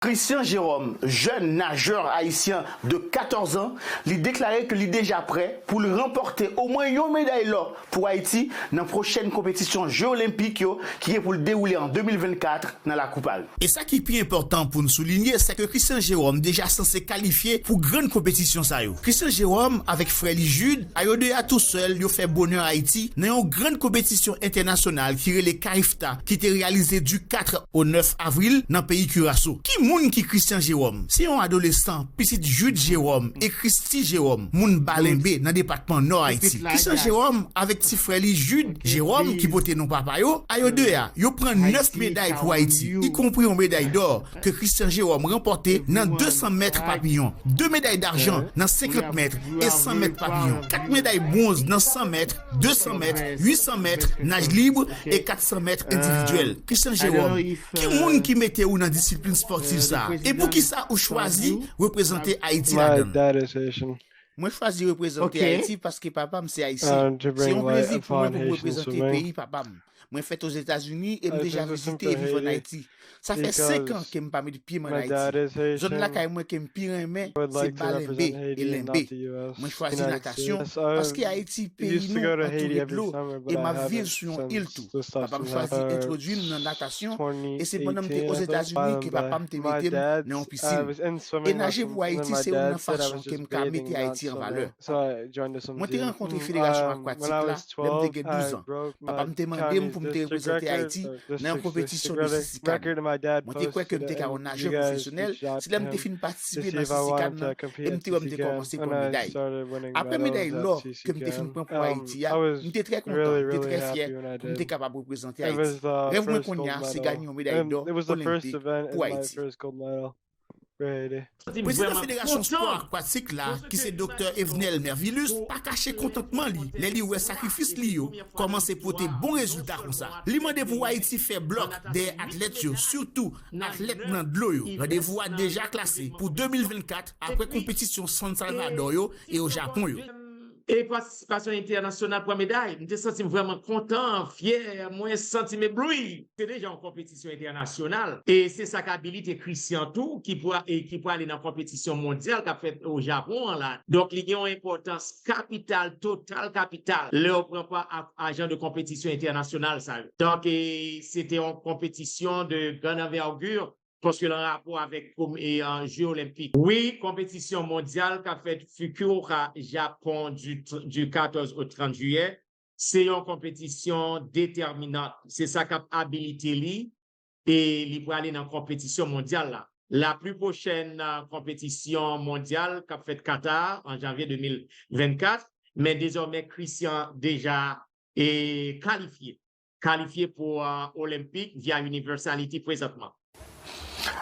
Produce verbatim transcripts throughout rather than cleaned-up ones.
Christian Jérôme, jèn najè ayisyen de katòz an, li deklare ke li deja prè pou l ranpòte omwen yon meday lò pou Ayiti nan pwochèn konpetisyon Je Olenpik yo ki gen pou l dewoule an de mil vennkat nan Lakou Pari. E sa ki pi enpòtan pou n soulinye, se ke Christian Jérôme deja sanse kalifye pou grann konpetisyon sa yo. Christian Jérôme avèk frè li Jude, a yo de a tou sèl, yo fè bonè Ayiti nan yon grann konpetisyon entènasyonal ki rele CAIFTA, ki te reyalize di kat o nèf avril nan peyi Kiraso. Ki moun ki Christian Jérôme? Se yon adolesan, pitit Jude Jérôme e Christy Jérôme, moun Balenbe nan depatman Nò Ayiti. Christian Jérôme avèk ti frè li Jude Jérôme, ki pote non papa yo, a yo de a, yo pran nèf meday pou Ayiti, ikonpri yon meday dò ke Christian Jérôme ranpòte nan de san mèt papiyon, de meday dajan nan senkant mèt e san mèt papiyon, kat meday bwonz nan san mèt, de san mèt, uit san mèt, naj lib e kat san mèt endividyèl. Christian Jérôme, ki moun ki mete w nan disiplin espòtif sa a? E poukisa ou chwazi reprezante Ayiti ladan l? Mwen chwazi reprezante Ayiti paske papa m se ayisyen. Se yon plezi pou mwen pou m reprezante peyi papa m. Mwen fèt Ozetazini e m deja vizite e viv ann Ayiti. Sa fè senk an ke m pa met pye m ann Ayiti. Zòn lakay mwen ke m pi renmen se Balenbe e Lenbe. Mwen chwazi natasyon paske Ayiti peyi nou antoure dlo e m ap viv sou yon il tou. Papa m chwazi entwodui m nan natasyon e se pandan m te Ozetazini ke papa m te mete m nan yon pisin. E naje pou Ayiti se youn nan fason ke m ka mete Ayiti an valè. Mwen te rankontre Federasyon Akwatik la lè m te gen douz an. Papa m te mande m pou m te reprezante Ayiti nan yon konpetisyon de six six canoë. Mwen te kwè ke m te ka yon najè pwofesyonèl si lè m te fin patisipe nan six six canoë nan e m te wè m te kòmanse pran meday. Apre meday lò ke m te fin pran pou Ayiti a, m te trè kontan, m te trè fyè pou m te kapab reprezante Ayiti. Rèv mwen kounye a se ganye yon meday dò olenpik pou Ayiti. Prezidan Federasyon Spò Akwatik la, ki se Doktè Evnel Mervilus, pa kache kontantman li lè li wè sakrifis li yo kòmanse pote bon rezilta konsa. Li mande pou Ayiti fè blòk dèyè atlèt yo, sitou atlèt nan dlo yo. Randevou a deja klase pou de mil vennkat apre konpetisyon San Salvador yo e o Japon yo. E patisipasyon entènasyonal pran meday, m te santi m vrèman kontan, fyè, mwen santi m ebloui. Se deja yon konpetisyon entènasyonal. E se sa k abilite Christian tou, ki pou, e ki pou ale nan konpetisyon mondyal k ap fèt o Japon an la. Donk, li gen yon enpòtans kapital, total kapital, lè w pran pa a, a jan de konpetisyon entènasyonal sa yo. Donk, e, se te yon konpetisyon de grande envergure, paske l an rapò avèk kom-, e, an, Je Olenpik. Wi, konpetisyon mondyal k ap fèt Fukuoka, Japon, du, du katòz au trant jiyè, se yon konpetisyon detèminan. Se sa k ap abilite li, e li prale nan konpetisyon mondyal la. La pli pwochèn, a, konpetisyon mondyal k ap fèt Qatar an janvye de mil vennkat, men dezòmè Christian deja, e, kalifye. Kalifye pou, a, Olenpik via Universality prezantman.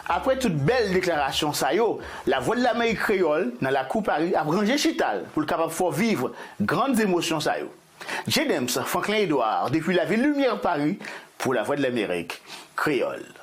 Apre tout bèl deklarasyon sa yo, Lavwadlamerik Kreyòl nan Lakou Pari ap ranje chita l pou l kapab fè w viv grann emosyon sa yo. Jedems Franklin Edouard depi lavil Limyè Pari pou Lavwadlamerik Kreyòl.